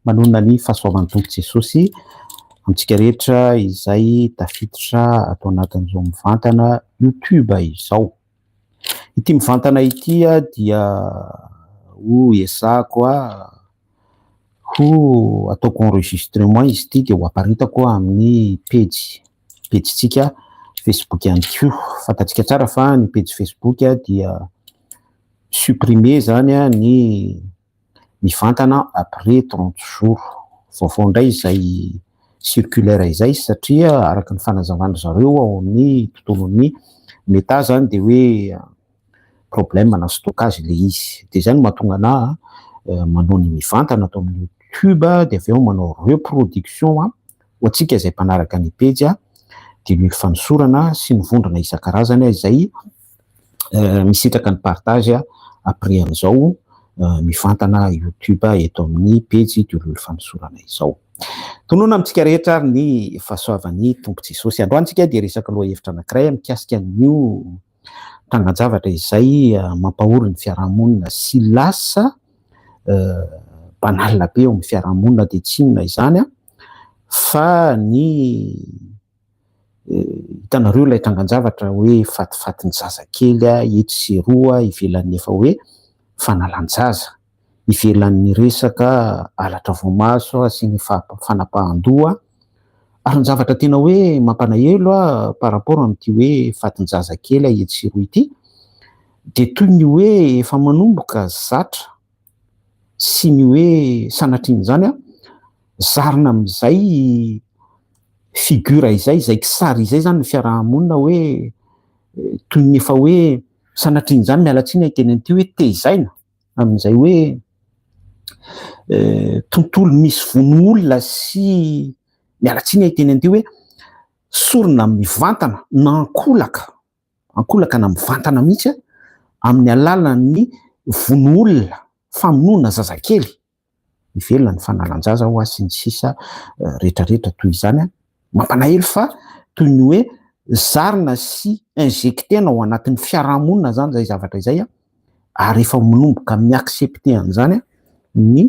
Manonona ny fahasoavan'ny Tompo Jesosy amintsika rehetra izay tafiditra ato anatin'izao mivantana YouTube izao. Ity mivantana ity dia ho ezahako ho ataoko enregistrement izy ity dia ho aparitako amin'ny pejy pejintsika Facebook ihany koa. Fantatsika tsara fa ny pejy Facebook dia supprimer zany ny mivantana après 30 jours. Vaovao indray izay circulaire izay satria araka ny fanazavan-dry zareo ao amin'ny tontolon'ny Meta zany dia hoe problème na stockage ilay izy. Dia izay no mahatonga anahy manao ny mivantana ato amin'ny YouTube dia avy eo manao reproduction ho antsika izay mpanaraka ny pejy dia ny fanosorana sy ny vondrona isan-karazany izay misitraka ny partage après an'izao mivantana YouTube eto amin'ny pejy Diololo Fanosorana izao. Tonona amintsika rehetra ary ny fahasoavan'ny Tompo Jesosy. Androany tsika dia resaka lohahevitra anankiray mikasika an'io trangan-javatra izay mampahory ny fiarahamonina sy lasa banal be eo amin'ny fiarahamonina, dia tsy inona izany fa ny hitanareo ilay trangan-javatra hoe fatifatin'ny zazakely etsy sy eroa ivelan'ny efa hoe fanalan-jaza, ivelan'ny resaka halatra voamaso sy ny fanapahan-doha. Ary ny zavatra tena hoe mampanahelo par rapport amin'ity hoe fatin-jazakely etsy sy eroa ity dia toy ny hoe efa manomboka zatra sy ny hoe sanatrian'izany zarina amin'izay figure izay, izay kisary izay zany ny fiarahamonina hoe toy ny efa hoe sanatrian'izany, miala tsiny hiteny an'ity hoe tezaina amin'izay hoe tontolo misy vono olona sy miala tsiny hiteny an'ity hoe sorona mivantana na ankolaka, ankolaka na mivantana mihitsy amin'ny alalan'ny vono olona, famonoana zazakely. Mivelona ny fanalan-jaza hoa sy ny sisa rehetrarehetra toy izany. Mampalahelo fa toy ny hoe zarina sy injectena ao anatin'ny fiarahamonina zany izay zavatra izay, ary efa manomboka mi-accepter an'izany ny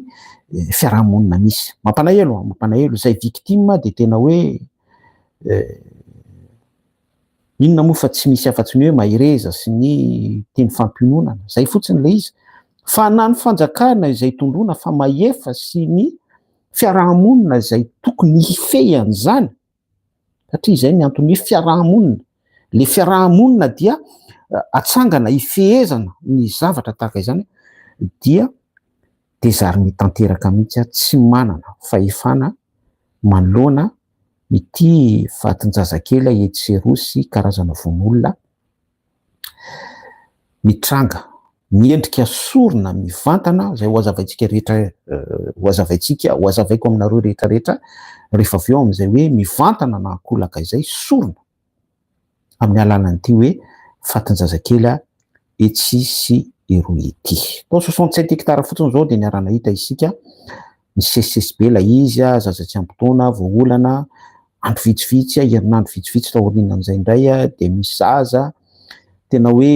fiarahamonina misy. Mampalahelo, mampalahelo izay victime dia tena hoe inona moa fa tsy misy afa-tsy ny hoe mahereza sy ny teny fampiononana, izay fotsiny ilay izy. Fa na ny fanjakana izay tondroina fa mahefa sy ny fiarahamonina izay tokony hifehy an'izany, satria izay ny antony hoe fiarahamonina. Ilay fiarahamonina dia atsangana hifehezana ny zavatra tahaka izany, dia désarmé tanteraka mihitsy, tsy manana fahefana manoloana ity fatin-jazakely etsy sy eroa sy karazana vono olona mitranga miendrika sorona mivantana izay ho azavaintsika rehetra, ho azavaintsika, ho azavaiko aminareo rehetra rehetra rehefa avy eo amin'izay hoe mivantana na ankolaka izay sorona amin'ny alalan'ity hoe fatin-jazakely etsy sy eroa ity. Tao 67 hectares fotsiny izao dia niara-nahita isika nisesisesy be ilay izy, zaza tsy ampy taona, voaolana, andro vitsivitsy, herinandro vitsivitsy taorianan'izay indray dia misy zaza tena hoe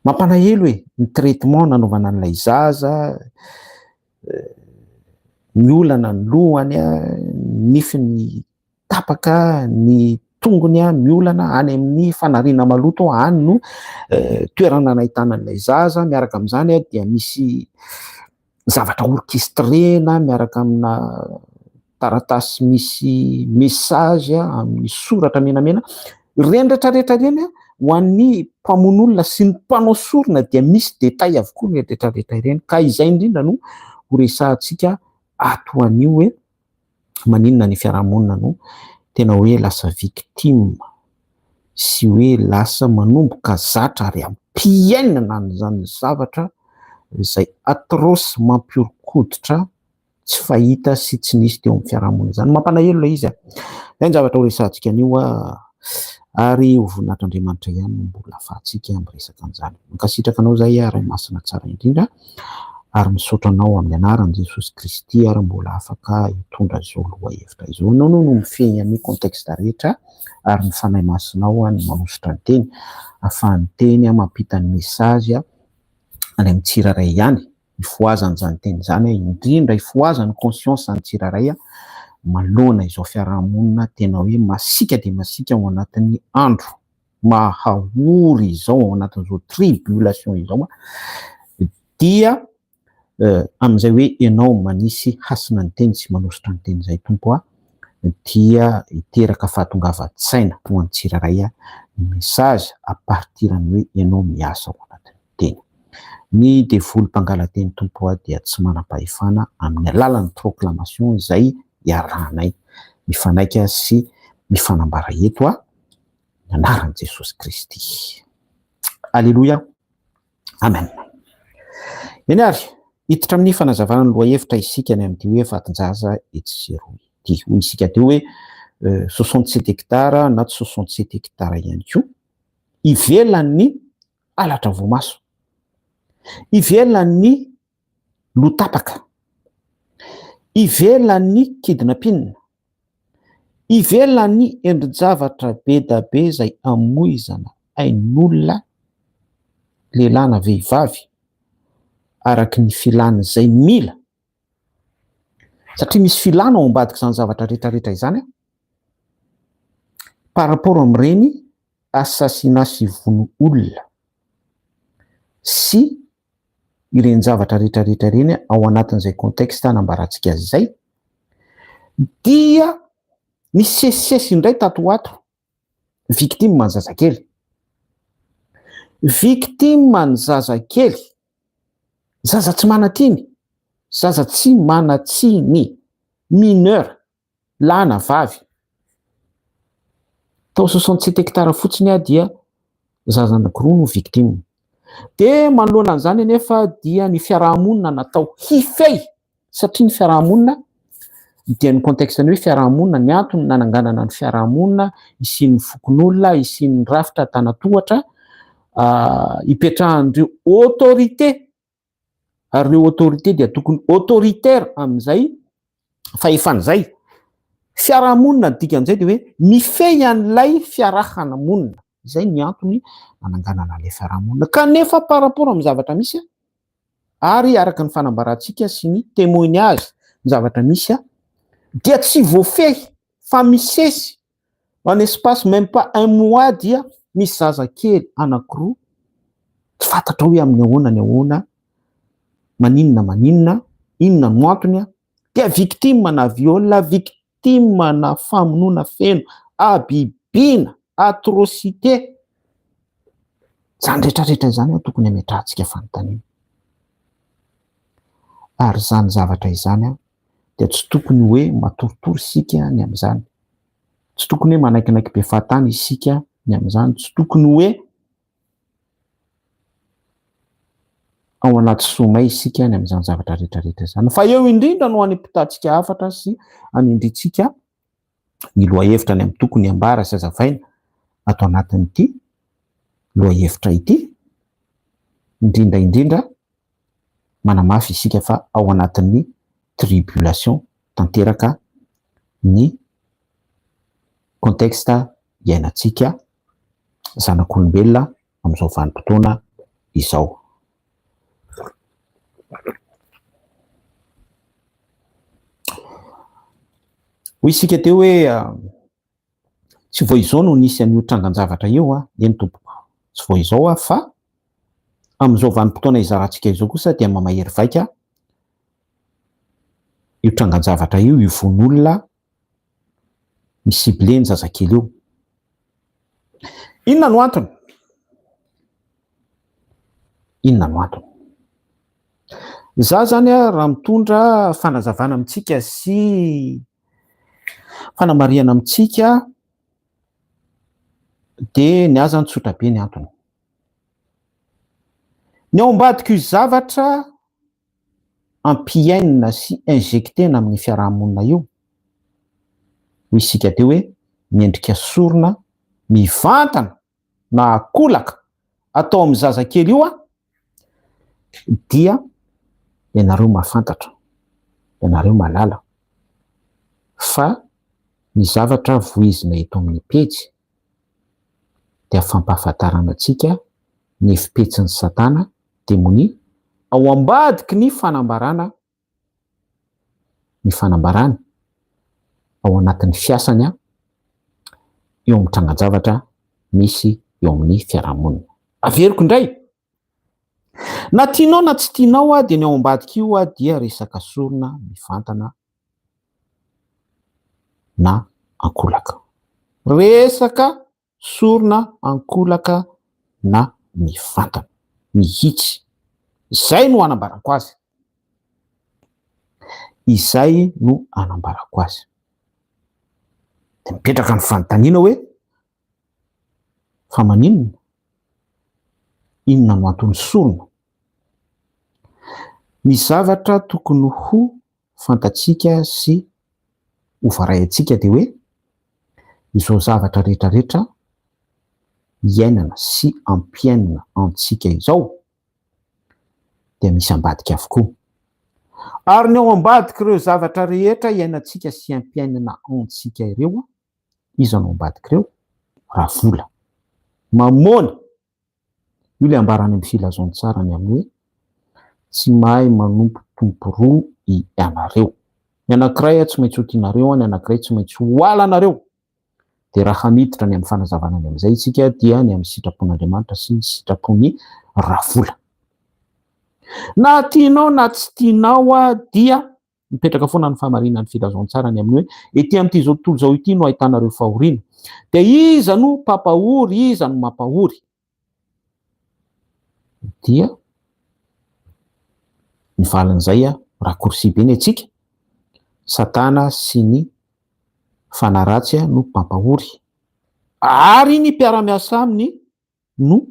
mampalahelo e, ny traitement nanaovana an'ilay zaza, ny olana ny lohany, ny nifiny tapaka, ny tongony miolana any amin'ny fanariana maloto, any no toerana nahitana an'ilay zaza. Miaraka amin'izany dia misy zavatra orchestrena miaraka amina taratasy misy message amin'ny soratra menamena. Ireny rehetrarehetra ireny ho an'ny mpamono olona sy ny mpanao sorona dia misy détail avokoa ireny rehetrarehetra ireny, ka izay indrindra no ho resahantsika ato anio hoe maninona ny fiarahamonina no tena hoe lasa victime sy hoe lasa manomboka zatra ary ampiainana an'izany zavatra izay atroce mampihoron-koditra tsy fahita sy tsy nisy teo amin'ny fiarahamonina izany. Mampalahelo ilay izy. Izay ny zavatra ho resahantsika anio, ary ho voninahitr'Andriamanitra ihany no mbola ahafahantsika miresaka an'izany. Mankasitraka anao izay Ray Masina tsara indrindra, ary misaotra anao amin'ny anaran'i Jesosy Kristy ary mbola afaka hitondra izao lohahevitra izao. Ianao no mifehy ny contexte rehetra, ary ny Fanahy Masinao no manosotra ny teny, ahafahan'ny teny mampita ny message any amin'ny tsirairay ihany. hifohazan'izany teny izany, indrindra hifohazan'ny conscience ny tsirairay manoloana izao fiarahamonina tena hoe masiaka dia masiaka ao anatin'ny andro mahaory izao, ao anatin'izao tribulation izao, dia amin'izay hoe ianao manisy hasina ny teny sy manosotra ny teny izay Tompo a, dia hiteraka fahatongavan-tsaina ho an'ny tsirairay ny message à partir ny hoe ianao miasa ao anatin'ny teny. Ny devoly mpangala-teny Tompo a dia tsy manam-pahefana amin'ny alalan'ny proclamation izay iarahanay mifanaika sy mifanambara eto a, ny anaran'i Jesosy Kristy. Aleloia. Amen. Eny ary, hiditra amin'ny fanazavana ny lohahevitra isika ny amin'ity hoe fatin-jaza etsy sy eroa ity. Hoy isika teo hoe 67 hectares na tsy 67 hectares ihany koa, ivelan'ny halatra voamaso, ivelan'ny loha tapaka, ivelan'ny kidnapping, ivelan'ny endri-javatra be da be izay amoizana ain'olona, lehilahy na vehivavy, araka ny filan'izay mila, satria misy filana ao ambadik'izany zavatra rehetrarehetra izany, par rapport amin'ireny assassinat sy vono olona sy ireny zavatra rehetrarehetra ireny ao anatin'izay contexte anambarantsika azy izay, dia nisesisesy indray tato ho ato, victime ny zazakely. Victime ny zazakely, zaza tsy manan-tsiny, zaza tsy manan-tsiny, mineur, lahy na vavy. Tao 67 hectares fotsiny aho dia zaza anankiroa no victime. Dia manoloana an'izany anefa dia ny fiarahamonina natao hifehy, satria ny fiarahamonina dia ny contexte ny hoe fiarahamonina, ny antony nananganana ny fiarahamonina, hisian'ny fokonolona, hisian'ny rafitra antanatohatra, hipetrahan'ireo autorité, ary ireo autorité dia tokony autoritaire amin'izay fahefana izay. Fiarahamonina ny dikan'izay dia hoe mifehy an'ilay fiarahana monina. Izay ny antony nananganana ilay fiarahamonina. Kanefa par rapport amin'ny zavatra misy ary araka ny fanambarantsika sy ny témoignage ny zavatra misy dia tsy voafehy fa misesy en espace même pas un mois dia misy zazakely anankiroa tsy fantatra hoe amin'ny ahoana ny ahoana, maninona maninona, inona no antony, dia victime na viol, victime na famonoana feno habibiana, atrocité. Izany rehetrarehetra izany no tokony hametrahantsika fanontaniana. Ary izany zavatra izany dia tsy tokony hoe matoritory isika ny amin'izany. Tsy tokony hoe manaikinaiky be fahatany isika ny amin'izany. Tsy tokony hoe ao anaty somay isika ny amin'izany zavatra rehetrarehetra izany. Fa eo indrindra no hanimpitantsika hafatra sy hanindrintsika ny lohahevitra ny amin'ny tokony hambara sy hazavaina ato anatin'ity lohahevitra ity. Indrindra indrindra manamafy isika fa ao anatin'ny tribulation tanteraka ny contexte iainantsika zanak'olombelona amin'izao vanim-potoana izao. Hoy isika teo hoe tsy vao izao no nisy an'io trangan-javatra io an, eny tompoko, tsy vao izao an, fa amin'izao vanim-potoana izarantsika izao kosa dia mamahery vaika io trangan-javatra io, io vono olona mi-cibler ny zazakely io. Inona no antony? Inona no antony? Za zany a, raha mitondra fanazavana amintsika sy fanamarihana amintsika dia ny ahy zany tsotra be ny antony. Ny ao ambadik'io zavatra ampiainina sy injectena amin'ny fiarahamonina io, hoy isika teo hoe miendrika sorona mivantana na akolaka atao amin'ny zazakely io dia ianareo mahafantatra, ianareo mahalala fa ny zavatra voizina eto amin'ny pejy dia fampahafantarana antsika ny hevi-petsin'i Satana, demonia, Ao ambadiky ny fanambarana ny fanambarany ao anatin'ny fiasany eo amin'ny trangan-javatra misy eo amin'ny fiarahamonina. Averiko indray, na tianao na tsy tianao dia ny ao ambadik'io dia resaka sorona mivantana na ankolaka. Resaka sorona ankolaka na mivantana mihitsy. Izay no anambarako azy. Izay no anambarako azy. Dia mipetraka ny fanontaniana hoe, fa maninona? Inona no anton'ny sorona? Ny zavatra tokony ho fantatsika sy ho varahintsika dia hoe izao zavatra rehetra rehetra iainana sy ampiainana antsika izao dia misy ambadika avokoa. Ary ny ao ambadik'ireo zavatra rehetra iainantsika sy ampiainana antsika ireo, iza no ambadik'ireo? Ravola. Mamôna. Io ilay ambara any amin'ny filazantsara ny amin'ny hoe tsy mahay manompo tompo roa ianareo. Ny anankiray tsy maintsy ho tianareo, ny anankiray tsy maintsy ho halanareo. Dia raha miditra ny amin'ny fanazavana ny amin'izay isika dia ny amin'ny sitrapon'Andriamanitra sy ny sitrapon'ny ravola. Na tianao na tsy tianao dia Mipetraka foana ny fahamarinan'ny filazantsara ny amin'ny hoe ety amin'ity izao tontolo izao ity no ahitanareo fahoriana. Dia iza no mpampahory, iza no mampahory? Dia ny valin'izay raccourci be ny antsika, Satana sy ny fanahy ratsy no mpampahory. Ary ny mpiara-miasa aminy no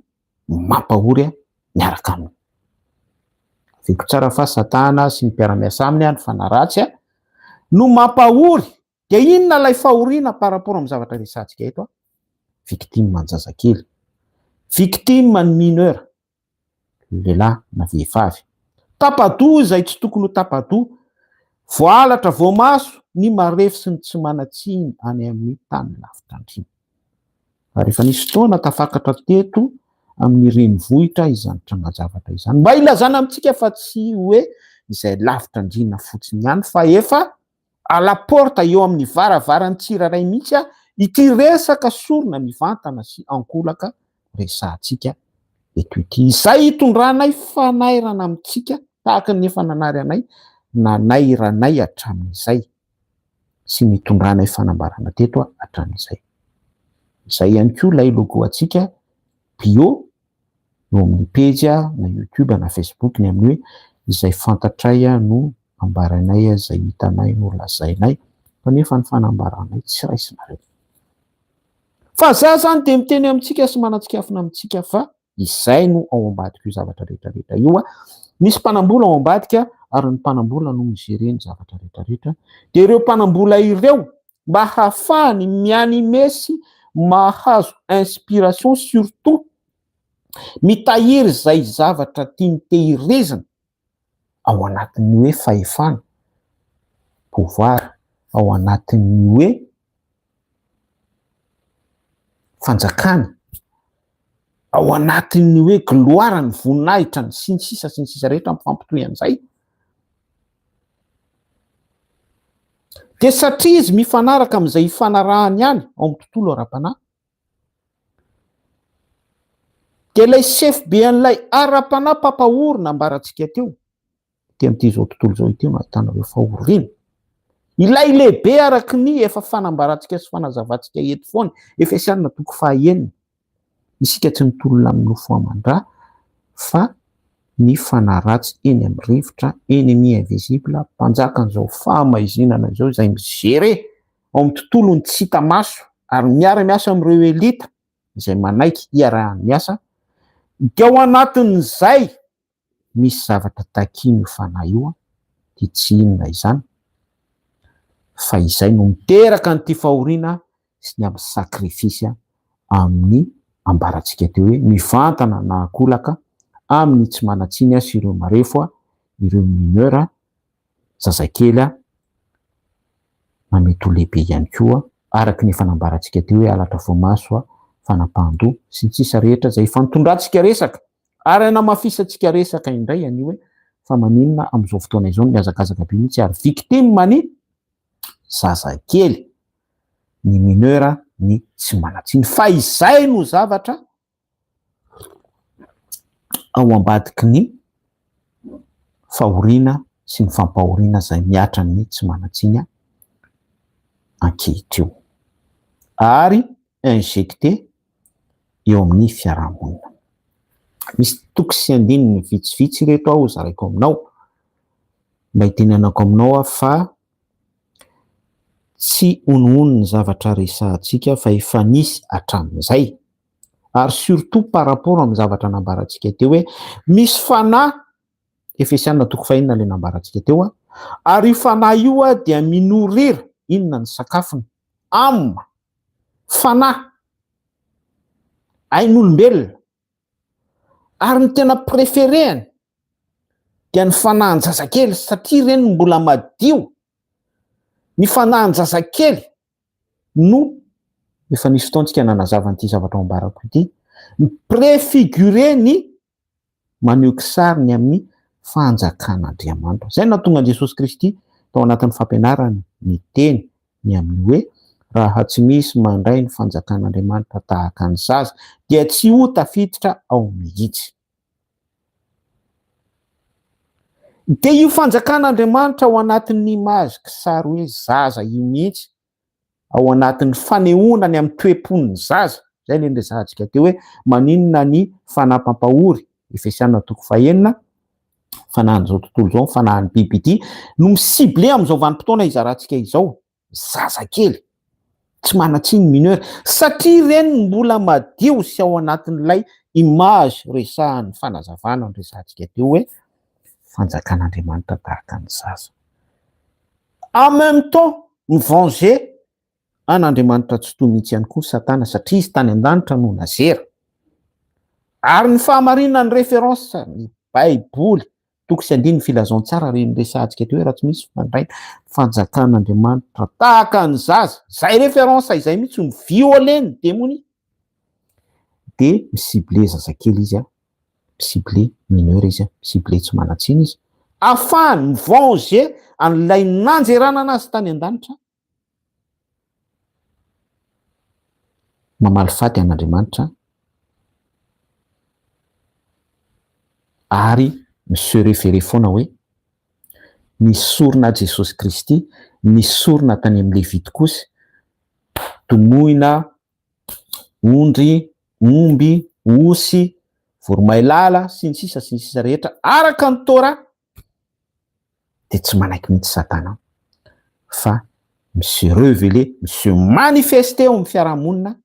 mampahory ahy miaraka aminy. Aveko tsara fa Satana sy ny mpiara-miasa aminy, ny fanahy ratsy, no mampahory. Dia inona ilay fahoriana par rapport amin'ny zavatra resahantsika eto? Victime ny zazakely. Victime ny mineur. Lehilahy na vehivavy. Tapa-doha izay tsy tokony ho tapa-doha. Voahalatra voamaso ny marefo sy ny tsy manan-tsiny any amin'ny tany lavitra andriana. Ary efa nisy fotoana tafakatra teto amin'ny renivohitra izany tranga-javatra izany. Mba ilazana amintsika fa tsy hoe izay lavitra andriana fotsiny ihany fa efa à la porte eo amin'ny varavaran'ny tsirairay mihitsy ity resaka sorona mivantana sy ankolaka resahantsika eto ity. Izay hitondranay fanairana amintsika tahaka ny efa nanary anay nanairanay hatramin'izay sy nitondranay fanambarana teto hatramin'izay. Izay ihany koa ilay logo antsika bio eo amin'ny pejy na YouTube na Facebook ny amin'ny hoe izay fantatray no ambaranay, izay hitanay no lazainay, kanefa ny fanambaranay tsy raisinareo. Fa za zany dia miteny amintsika sy manatsikafona amintsika fa izay no ao ambadik'io zavatra rehetra rehetra io. Misy mpanambola ao ambadika ary ny mpanambola no mi-gérer ny zavatra rehetra rehetra. Dia ireo mpanambola ireo mba hahafahany mi-animer sy mahazo inspiration surtout mitahiry izay zavatra tiany tehirizina ao anatin'ny hoe fahefana, pouvoir, ao anatin'ny hoe fanjakana, ao anatin'ny hoe gloire ny voninahitra ny sy ny sisa sy ny sisa rehetra mifampitohy an'izay. Dia satria izy mifanaraka amin'izay ifanarahany ihany ao amin'ny tontolo ara-panahy, dia ilay sefo be an'ilay ara-panahy mpampahory nambarantsika teo, ety amin'ity izao tontolo izao ity no ahitana ireo fahoriana. Ilay lehibe araka ny efa fanambarantsika sy fanazavantsika eto foana, Efesianina toko fahaenina, isika tsy mitolona amin'ny nofo aman-dra fa ny fanahy ratsy eny amin'ny rivotra, ennemi invisible, mpanjakan'izao fahamaizinana izao izay mi-gérer ao amin'ny tontolon'ny tsy hita maso ary miara-miasa amin'ireo elita izay manaiky hiarahany miasa, dia ao anatin'izay misy zavatra takian'io fanahy io dia tsy inona izany fa izay no miteraka an'ity fahoriana sy ny amin'ny sacrifice amin'ny ambarantsika teo hoe mivantana na ankolaka amin'ny tsy manan-tsiny sy ireo marefo, ireo mineur, zazakely na mety ho lehibe ihany koa araka ny efa nambarantsika teo hoe halatra voamaso, fanapahan-doha sy ny sisa rehetra izay efa nitondrantsika resaka ary hanamafisantsika resaka indray anio hoe Fa maninona amin'izao fotoana izao no mihazakazaka be mihitsy ary victime ny zazakely, ny mineur, ny tsy manan-tsiny. Fa izay no zavatra ao ambadiky ny fahoriana sy ny fampahoriana izay mihatra ny tsy manan-tsiny ankehitrio. Ary injecté eo amin'ny fiarahamonina. Misy toko sy andininy vitsivitsy ireto aho zaraiko aminao, mba hitenenako aminao aho fa tsy honohono ny zavatra resahantsika fa efa nisy hatramin'izay. Ary surtout par rapport amin'ny zavatra nambarantsika teo hoe misy fanahy, Efesiana toko fahenina ilay nambarantsika teo, ary io fanahy io dia mi-nourrir, inona ny sakafony? Âme, fanahy, ain'olombelona. Ary ny tena préféré-ny dia ny fanahin-jazakely satria ireny no mbola madio. Ny fanahin-jazakely no efa nisy fotoantsika nanazava an'ity zavatra ambarako ity, mi-préfigurer ny maneho kisary ny amin'ny fanjakan'Andriamanitra. Izay no nahatonga an'i Jesosy Kristy tao anatin'ny fampianarany niteny ny amin'ny hoe raha tsy misy mandray ny fanjakan'Andriamanitra tahaka ny zaza dia tsy ho tafiditra ao mihitsy. Dia io fanjakan'Andriamanitra ao anatin'ny image kisary hoe zaza io mihitsy ao anatin'ny fanehoana ny amin'ny toe-pon'ny zaza, izay ilay niresahantsika teo hoe maninona ny fanahy mpampahory, Efesiana toko fahenina, fanahin'izao tontolo izao, fanahin'ny biby ity, no mi-cibler amin'izao vanim-potoana izarantsika izao, zazakely, tsy manan-tsiny, mineur, satria ireny no mbola madio sy ao anatin'ilay image resahan'ny fanazavana niresahantsika teo hoe fanjakan'Andriamanitra tahaka ny zaza. En même temps, mi-venger an'Andriamanitra Tsitoha mihitsy ihany koa Satana satria izy tany an-danitra no nazera. Ary ny fahamarinan'ny référence ny Baiboly, toko sy andininy filazantsara ireny resahantsika teo hoe raha tsy misy fandray fanjakan'Andriamanitra tahaka ny zaza, izay référence izay mihitsy no violer ny demonia. Dia mi-cibler zazakely izy mi-cibler mineur izy, mi-cibler tsy manan-tsiny izy, ahafahany mi-venger an'ilay nanjeranana azy tany an-danitra, mamaly faty an'Andriamanitra ary mi-se référer foana hoe ny sorona Jesosy Kristy, ny sorona tany amin'ny Levitikosy, domohina ondry, omby, osy, voromailala, sy ny sisa sy ny sisa rehetra araka ny Torah, dia tsy manaiky mihitsy Satana fa mi-se reveler, mi-se manifester ao amin'ny fiarahamonina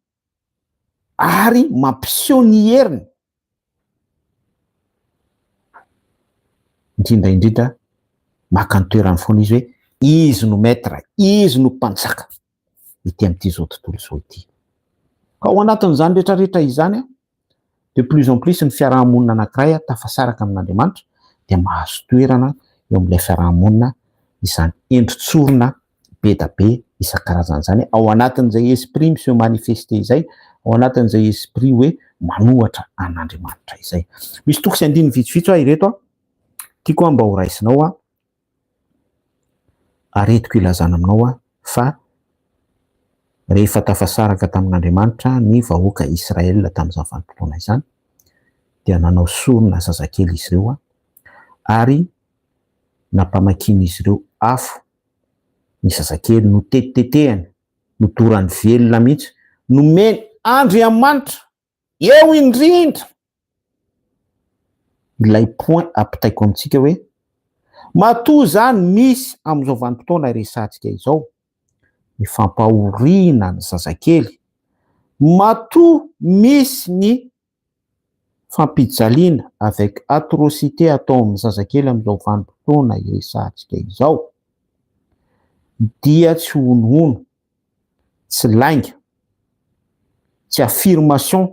ary mampiseho ny heriny Indrindra indrindra maka ny toerany foana izy hoe izy no maître, izy no mpanjaka ety amin'ity izao tontolo izao ity. Ka ao anatin'izany rehetra rehetra izany, de plus en plus ny fiarahamonina anankiray tafasaraka amin'Andriamanitra dia mahazo toerana eo amin'ilay fiarahamonina izany endri-tsorona be da be isan-karazany izany ao anatin'izay esprit mi-se manifester izay, ao anatin'izay esprit hoe manohatra an'Andriamanitra izay. Misy toko sy andininy vitsivitsy hoa ireto an, tiako mba ho raisinao an, ary entiko ilazana aminao an, fa rehefa tafasaraka tamin'Andriamanitra ny vahoaka Israël tamin'izany vanim-potoana izany, dia nanao sorona zazakely izy ireo an, ary nampamakian'izy ireo afo ny zazakely, notetitetehany, nodorany velona mihitsy, nomeny Andriamanitra, eo indrindra ilay point ampitaiko amintsika hoe matoa izany misy amin'izao vanim-potoana resahantsika izao ny fampahoriana ny zazakely, matoa misy ny fampijaliana avec atrocité atao amin'ny zazakely amin'izao vanim-potoana iresahantsika izao dia tsy honohono, tsy lainga, tsy affirmation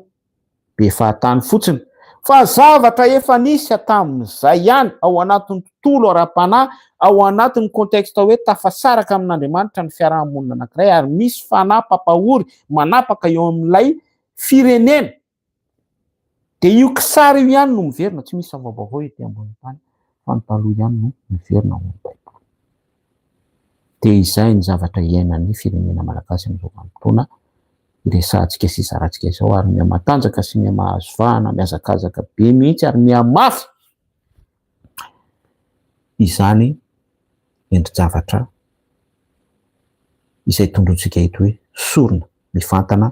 be fahatany fotsiny fa zavatra efa nisy hatramin'izay ihany ao anatin'ny tontolo ara-panahy, ao anatin'ny contexte hoe tafasaraka amin'Andriamanitra ny fiaraha-monina anankiray ary misy fanahy mpampahory manapaka eo amin'ilay firenena. Dia io kisary io ihany no miverina, tsy misy zava-baovao ety ambonin'ny tany. Fa ny taloha ihany no miverina ao amin'ny Baiboly. Dia izay ny zavatra iainan'ny firenena malagasy amin'izao vanim-potoana iresahantsika sy izarantsika izao ary mihamatanjaka sy mihamahazo vahana, mihazakazaka be mihitsy ary mihamafy izany endri-javatra izay tondrointsika eto hoe sorona mivantana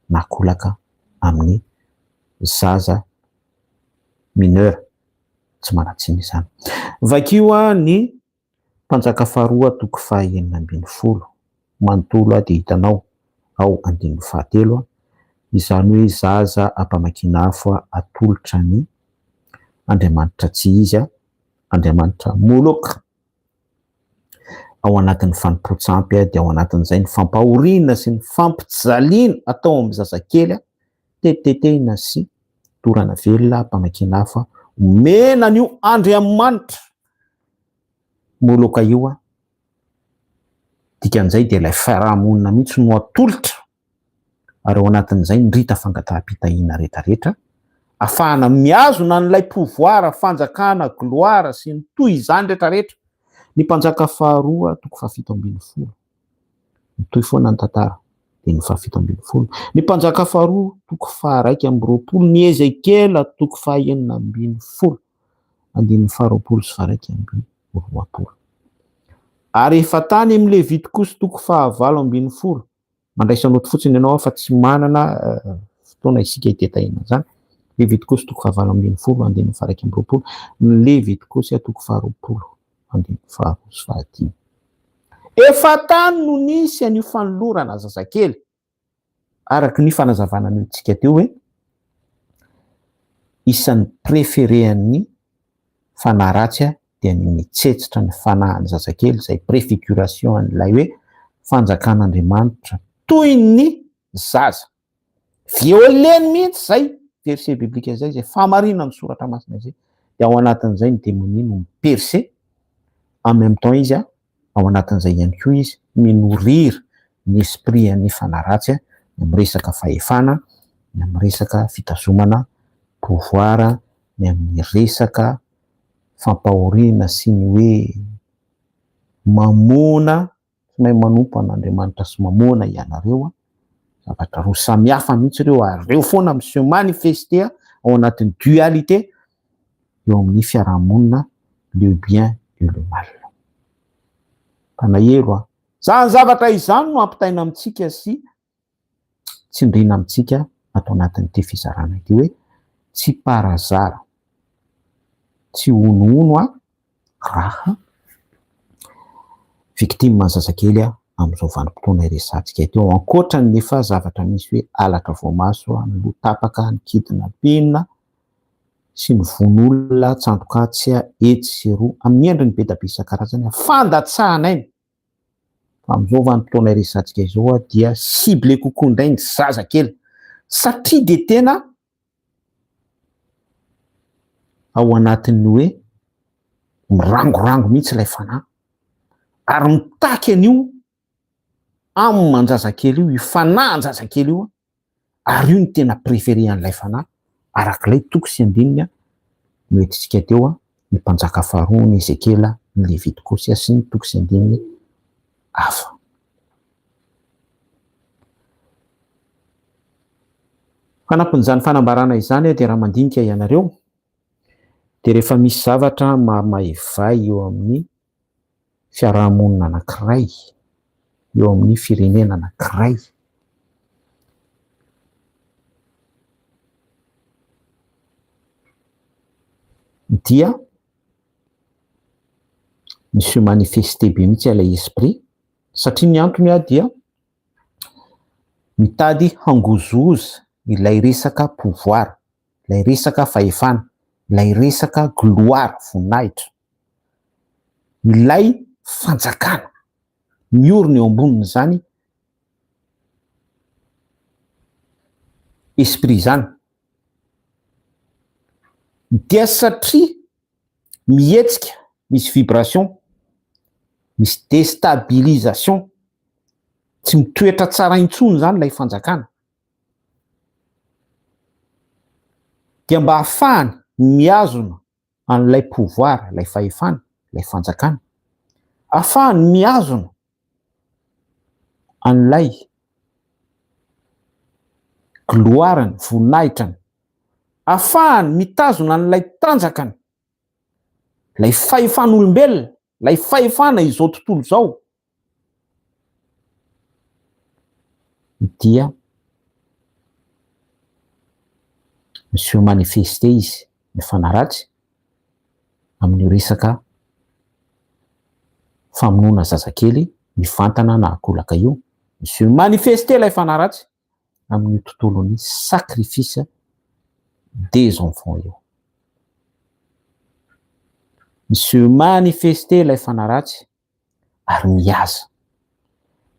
na kolaka amin'ny zaza mineur tsy manan-tsiny izany. Vakio ny Mpanjaka faharoa toko faha 16 manontolo dia hitanao ao andininy fahatelo izany hoe zaza ampamakiana afo atolotra ny Andriamanitra tsy izy, Andriamanitra Moloka. Ao anatin'ny fanompoan-tsampy dia ao anatin'izay ny fampahoriana sy ny fampijaliana atao amin'ny zazakely, tetitetehina sy dorana velona ampamakiana afo, omena an'io Andriamanitra Moloka io. Dikan'izay dia ilay fiarahamonina mihitsy no atolotra ary ao anatin'izay ny rita fangataham-pitahiana rehetrarehetra afahana mihazona an'ilay pouvoir, fanjakana, gloire sy ny toy izany rehetrarehetra. Ny Mpanjaka faharoa toko faha-17. Mitohy foana ny tantara dia ny faha-17. Ny Mpanjaka faharoa toko faha-21, ny Ezekiela toko faha-16 andininy faha-20 sy faha-21. Ary efa tany amin'ny Levitikosy toko faha-18 Mandraisa note fotsiny ianao fa tsy manana fotoana isika hitetahina an'izany. Levitikosy toko faha-18 andininy faha-21, ny Levitikosy toko faha-20 andininy faharoa sy fahadimy. Efa tany no nisy an'io fanolorana zazakely, araka ny fanazavana nomentsika teo hoe isan'ny préféré-n'ny fanahy ratsy dia ny mitsetsitra ny fanahin'ny zazakely izay préfiguration an'ilay hoe fanjakan'Andriamanitra toy ny zaza. Violeny mihitsy izay verset biblique izay, izay fahamarinan'ny soratra masina izay. Dia ao anatin'izay ny demonia no mi-percer, en même temps izy ao anatin'izay ihany koa izy mi-nourrir ny esprit an'ny fanahy ratsy, ny amin'ny resaka fahefana, ny amin'ny resaka fitazomana pouvoir, ny amin'ny resaka fampahoriana sy ny hoe mamoana, tsy mahay manompo an'Andriamanitra sy mamoana ianareo, zavatra roa samihafa mihitsy ireo ary ireo foana mi se manifester ao anatin'ny dualité eo amin'ny fiarahamonina le bien et le mal. Mpanahelo a! Izany zavatra izany no ampitaina amintsika sy tsindriana amintsika ato anatin'ity fizarana ity hoe tsy par hasard, tsy honohono aho raha victime ny zazakely aho amin'izao vanim-potoana iresahantsika ity ao ankoatra ny efa zavatra misy hoe halatra voamaso, ny loha tapaka, ny kidnapping sy ny vono olona, tsandokatsy etsy sy eroa amin'ny endriny be dia be isan-karazany, fandatsahan'aina. Fa amin'izao vanim-potoana iresahantsika izao dia ciblé kokoa indray ny zaza kely satria dia tena ao anatin'ny hoe mirangorango mihitsy ilay fanahy ary mitaky an'io amin-jazakely io, io fanahin-jazakely io ary io no tena préféré an'ilay fanahy arak'ilay toko sy andininy noentintsika teo, ny mpanjaka faharoa, ny Ezekiela, ny Levitikosy sy ny toko sy andininy hafa. Fanampin'izany fanambarana izany dia raha mandinika ianareo dia rehefa misy zavatra mahamaivay eo amin'ny fiarahamonina anankiray, eo amin'ny firenena anankiray. Dia mi-se manifester be mihitsy ilay esprit, satria ny antony dia mitady hangozohoza ilay resaka pouvoir, ilay resaka fahefana, ilay resaka gloire, voninahitra. Ilay fanjakana miorina eo ambonin'izany esprit izany dia satria mihetsika, misy vibration, misy destabilisation, tsy mitoetra tsara intsony izany ilay fanjakana, dia mba ahafahany mihazona. an'ilay pouvoir, ilay fahefana, ilay fanjakana, ahafahany mihazona an'ilay gloire-ny, voninahitrany, ahafahany mitazona an'ilay tanjakany, ilay fahefan'olombelona, ilay fahefana izao tontolo izao, dia mi-se manifester izy, mifanaratsy amin'io resaka famonoana zazakely mivantana na ankolaka io, mi-se manifester ilay fanaratsy amin'io tontolon'ny sacrifice des enfants io. Mi-se manifester ilay fanaratsy ary mihaza.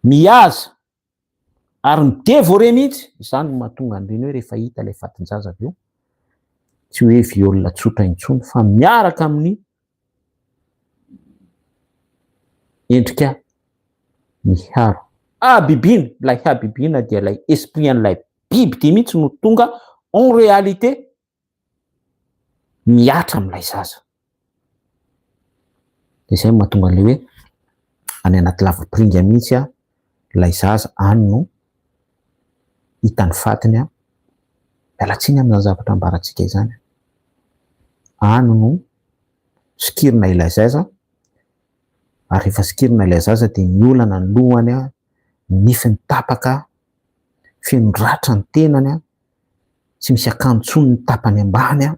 Mihaza ary mi-devorer mihitsy. Izany no mahatonga an'ireny hoe rehefa hita ilay fatin-jaza avy eo, tsy hoe viol tsotra intsony fa miaraka amin'ny endrika miharo habibiana. Ilay habibiana dia ilay esprit an'ilay biby dia mihitsy no tonga en réalité mihatra amin'ilay zaza. Dia izay no mahatonga an'ilay hoe any anaty lavapiringa mihitsy ilay zaza, any no hita ny fatiny. Miala tsiny amin'izany zavatra ambarantsika izany. Any no sokirina ilay zaza, ary rehefa sokirina ilay zaza dia miolana ny lohany, ny nifiny tapaka, feno ratra ny tenany. tsy misy akanjo intsony ny tapany ambany an,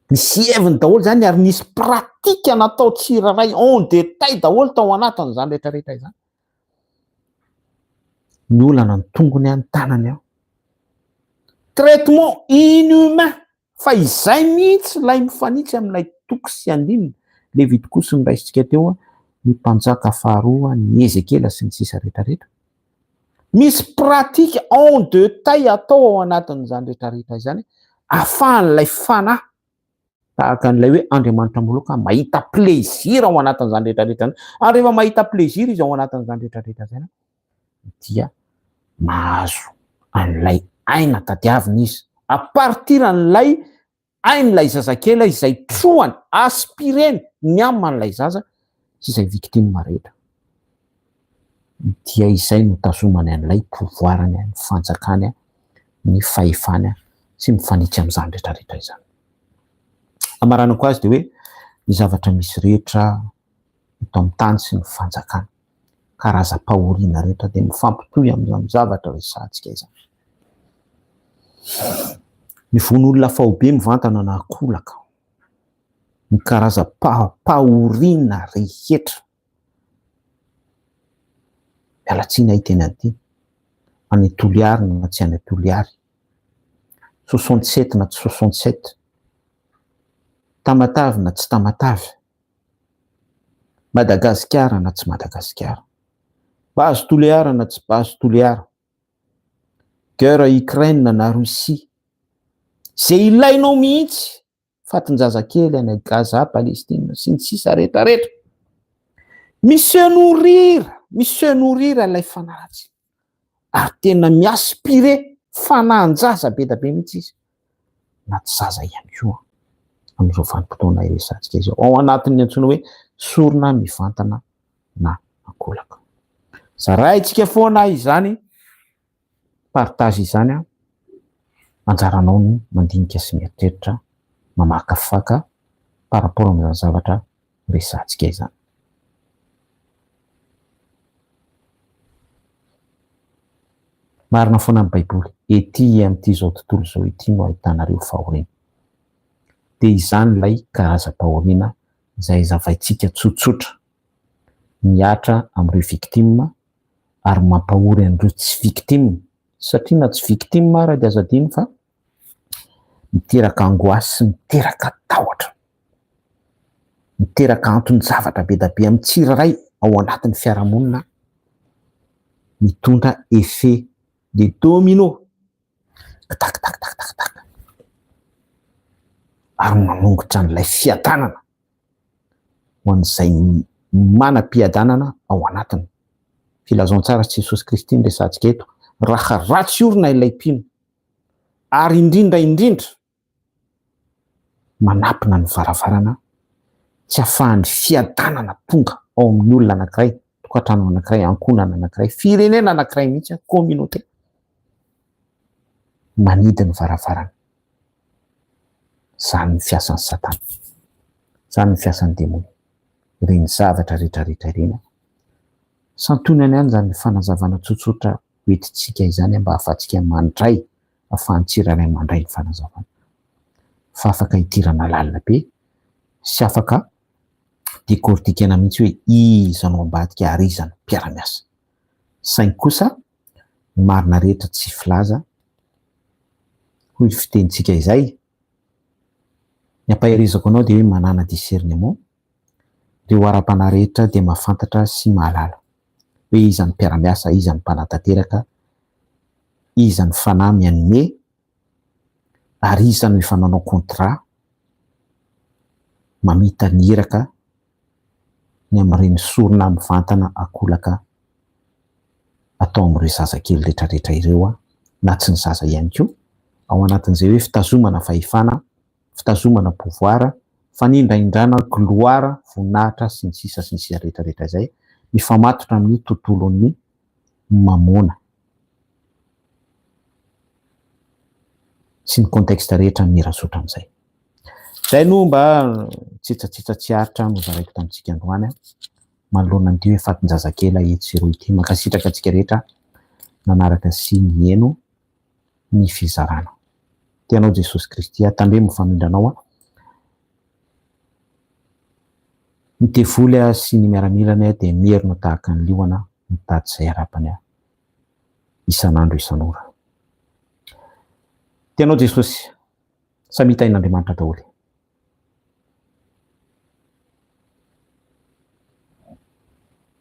misy heviny daholo zany ary nisy pratique natao tsirairay en détail daholo tao anatin'izany rehetrarehetra izany, ny olana ny tongony an, ny tanany an, traitement inhumain fa izay mihitsy ilay mifanitsy amin'ilay toko sy andininy Levitikosy noraisintsika teo an, ny mpanjaka faharoa, ny Ezekiela sy ny sisa rehetrarehetra. Misy pratique en detail atao ao anatin'izany rehetrarehetra izany ahafahan'ilay fanahy tahaka an'ilay hoe Andriamanitra Moloka mahita plaisir ao anatin'izany rehetrarehetra izany. Ary rehefa mahita plaisir izy ao anatin'izany rehetrarehetra izany dia mahazo an'ilay aina tadiaviny izy à partir an'ilay Hain'ilay zazakely izay trohany, aspireny ny âme an'ilay zaza sy izay victime rehetra. Dia izay no tazomany an'ilay pouvoir-ny, ny fanjakany, ny fahefany sy mifanitsy amin'izany rehetra rehetra izany. Amaranako azy dia hoe ny zavatra misy rehetra eto amin'ny tany sy ny fanjakana, karazam-pahoriana rehetra dia mifampitohy amin'izany zavatra resahantsika izany. Ny vono olona faobe mivantana na ankolaka, ny karazam-pahoriana rehetra, miala tsiny aho hiteny an'ity, any Toliary na tsy any Toliary, 67 na tsy 67, Tamatave na tsy Tamatave, Madagasikara na tsy Madagasikara, Base Toliara na tsy Base Toliara, Guerre Ukraine na Russie. Izay ilainao mihitsy, fatin-jazakely any Gaza, Palestine sy ny sisa rehetra rehetra. Mi-se nourrir, mi-se nourrir ilay fanahy ratsy. Ary tena mi-aspirer fanahin-jaza be da be mihitsy izy. Na tsy zaza ihany koa amin'izao vanim-potoana iresahantsika izao. Ao anatin'ny antsoina hoe sorona mivantana na ankolaka. Zaraintsika foana izany partage izany an, anjaranao no mandinika sy mieritreritra, mamakafaka par rapport amin'izany zavatra resahantsika izany. Marina foana ny baiboly, ety amin'ity izao tontolo izao ity no ahitanareo fahoriana. Dia izany ilay karazam-pahoriana izay zavaintsika tsotsotra. Mihatra amin'ireo victime ary mampahory an'ireo tsy victime satria na tsy victime ara dia aza adino fa miteraka angoisse sy miteraka tahotra, miteraka anton-javatra be dia be amin'ny tsirairay ao anatin'ny fiarahamonina, mitondra effet de domino, ktaktaktaktaktak, ary manongotra an'ilay fiadanana. ho an'izay manam-piadanana ao anatiny. Filazantsara sy Jesosy Kristy no resahantsika eto. Raha ratsy orina ilay mpino, ary indrindra indrindra, Manapina ny varavarana tsy ahafahan'ny fiadanana tonga ao amin'ny olona anankiray, tokantrano anankiray, ankohonana anankiray, firenena anankiray mihitsy, communauté. Manidy ny varavarana. Izany ny fiasan'i Satana. Izany ny fiasan'ny demony. Ireny zavatra rehetra rehetra ireny. Santionany ihany izany fanazavana tsotsotra hoentintsika izany mba hahafahantsika mandray, hahafahan'ny tsirairay mandray ny fanazavana. Fa afaka hidirana lalina be sy afaka décortiquer-na mihitsy hoe iza no ambadika ary iza no mpiara-miasa. Saingy kosa ny marina rehetra tsy filaza, hoy ny fitenintsika izay, ny ampaherezako anao dia hoe manàna discernement, Ireo ara-panahy rehetra dia mahafantatra sy mahalala hoe iza ny mpiara-miasa, iza ny mpanatanteraka, iza ny fanahy mi-animer ary iza no efa nanao contrat mamita ny iraka ny amin'ireny sorona mivantana ankolaka atao amin'ireo zazakely rehetrarehetra ireo na tsy ny zaza ihany koa, ao anatin'izay hoe fitazomana fahefana fitazomana pouvoir, fanindrahindrana gloire, voninahitra sy ny sisa sy ny sisa rehetra rehetra izay mifamatotra amin'ny tontolon'ny mamôna sy ny contexte rehetra mirazotra amin'izay. Izay no mba tsitsatsitsa tsy aritra nozaraiko tamintsika androany manoloana an'ity hoe fatin-jazakely etsy sy eroa ity. Mankasitraka antsika rehetra nanaraka sy niheno. ny fizarana. Tia anao Jesosy Kristy aho, tandremo ny famindranao aho. Ny devoly aho sy ny miaramilany aho dia mierona tahaka ny liona mitady izay harapany aho isan'andro isan'ora. Tia anao Jesosy. Samia tahin'Andriamanitra daholo.